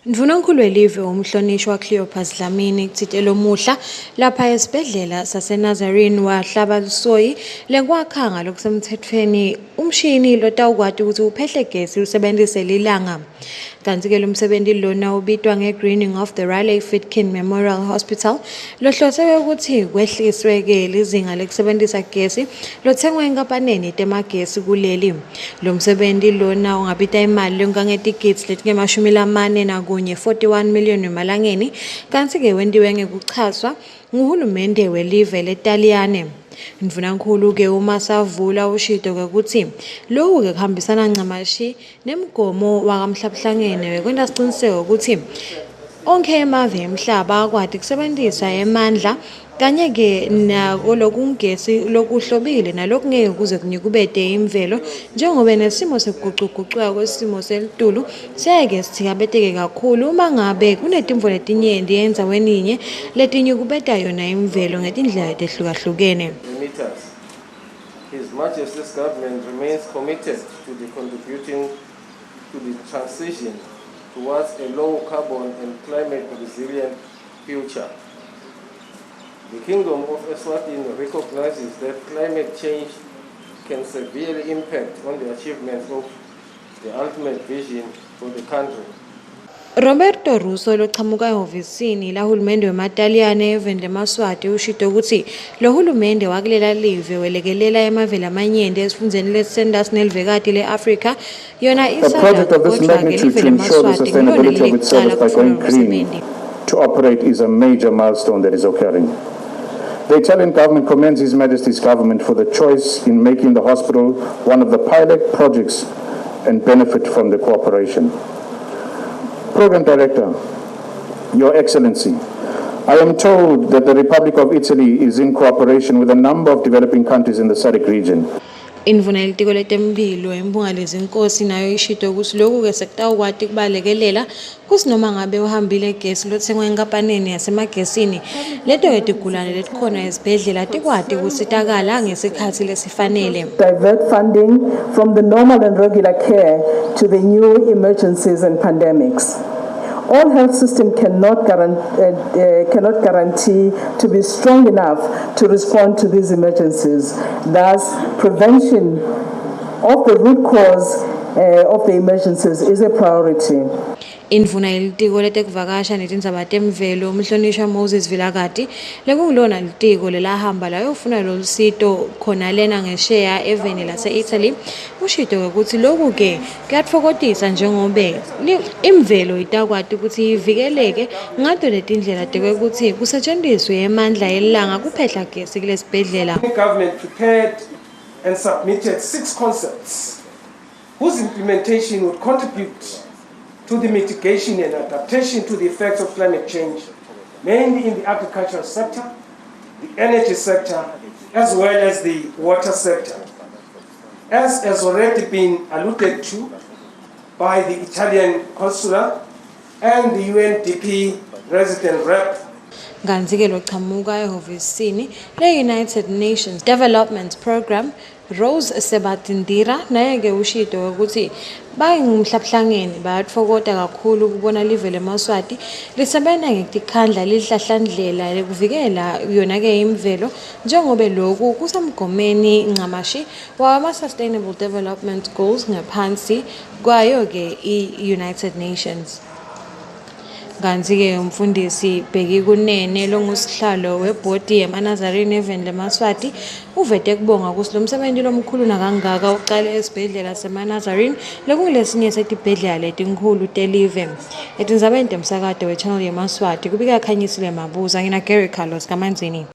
Ndvunankhulu welive umhlonishwa Cleopas Dlamini kutsite lomuhla lapha esibhedlela saseNazarene wahlaba lisoyi lekwakha ngalokusemtsetfweni umshini lotawukwati kutsi uphehle gesi usebentise lilanga. Kantsi-ke lo msebenti lona ubitwa nge-Greening of the Raleigh Fitkin Memorial Hospital lohlose ukuthi kwehliswe-ke lizinga lekusebentisa gesi lotsengwa enkampaneni temagesi kuleli. Lo msebenti lona ungabita imali lengangetigidzi letingemashumi lamane nakunye, 41 million emalangeni, kantsi-ke wentiwe ngekuchaswa nguhulumende welive leTaliyane. Ndvunankhulu-ke uma savula ushito-ke kutsi loku-ke kuhambisana ncamashi nemgomo wakamhlabuhlangene wekwenta siciniseko kutsi onkhe emave emhlaba akwati kusebentisa emandla kanye-ke nako lokungesi lokuhlobile nalokungeke kuze kunyukubete imvelo, njengobe nesimo sekugucugucuka kwesimo selitulu siyeke sitsikabeteke kakhulu uma ngabe kunetintfo letinyenti endzaweni yinye letinyukubeta yona imvelo ngetindlela letehlukahlukene. Emitters. His Majesty's government remains committed to the contributing to the transition towards a low carbon and climate resilient future. The Kingdom of Eswatini recognizes that climate change can severely impact on the achievement of the ultimate vision for the country. Roberto Russo lochamuka ehhovisini lahulumende wemaTaliyane eveni lemaSwati ushito kutsi lo hulumende wakulela live welekelela emave lamanyenti esifundzeni lesisentasi nelivekati le-Afrika yona. A project of this magnitude to ensure the sustainability of its service by going green to operate is a major milestone that is occurring. The Italian government commends His Majesty's government for the choice in making the hospital one of the pilot projects and benefit from the cooperation. Program Director, Your Excellency, I am told that the Republic of Italy is in cooperation with a number of developing countries in the SADC region. Indvuna yelitiko letemphilo eMpunga Inkosi nayo ishito kutsi loku-ke sekutawukwati kubalekelela kutsi noma ngabe uhambile gesi lotsengwe enkampaneni yasemagesini, leto-ke tigulane letikhona esibhedlela tikwati kusitakala ngesikhatsi lesifanele. Divert funding from the normal and regular care to the new emergencies and pandemics. All health system cannot guarantee to be strong enough to respond to these emergencies. Thus, prevention of the root cause of the emergencies is a priority. Indvuna yelitiko letekuvakasha netindzaba temvelo umhlonishwa Moses Vilakati, lekungulona litiko lelahamba layofuna lolusito khona lena ngesheya eveni lase-Italy, ushito kutsi loku-ke kuyatfokotisa njengobe imvelo itakwati kutsi ivikeleke ngato letindlela tekwekutsi kusetjentiswe emandla elilanga kuphehla gesi kulesibhedlela. The government prepared and submitted six concepts whose implementation would contribute to the mitigation and adaptation to the effects of climate change, mainly in the agricultural sector, the energy sector, as well as the water sector. As has already been alluded to by the Italian consular and the UNDP resident rep, Kantsi-ke lochamuka ehhovisini le-United Nations Development Programme Rose Sebatindira naye-ke ushito ukuthi bayingumhlabuhlangene bayatfokota kakhulu kubona live lemaSwati lisebenta ngetikhandla lihlahlandlela lekuvikela yona-ke imvelo, njengobe loku kusemgomeni ncamashi wama-Sustainable Development Goals ngaphansi kwayo-ke i-United Nations. Kantsi-ke umfundisi Bheki Kunene longusihlalo webhodi yemaNazarene eveni lemaSwati uvete kubonga kutsi lo msebenti lomkhulu nakangaka ucale esibhedlela semaNazarene, lokungulesinye setibhedlela letinkhulu telive. Etindzabeni temsakato we-Channel yemaSwati kubika Khanyisile Mabuza, ngina Gary Carlos kaManzini.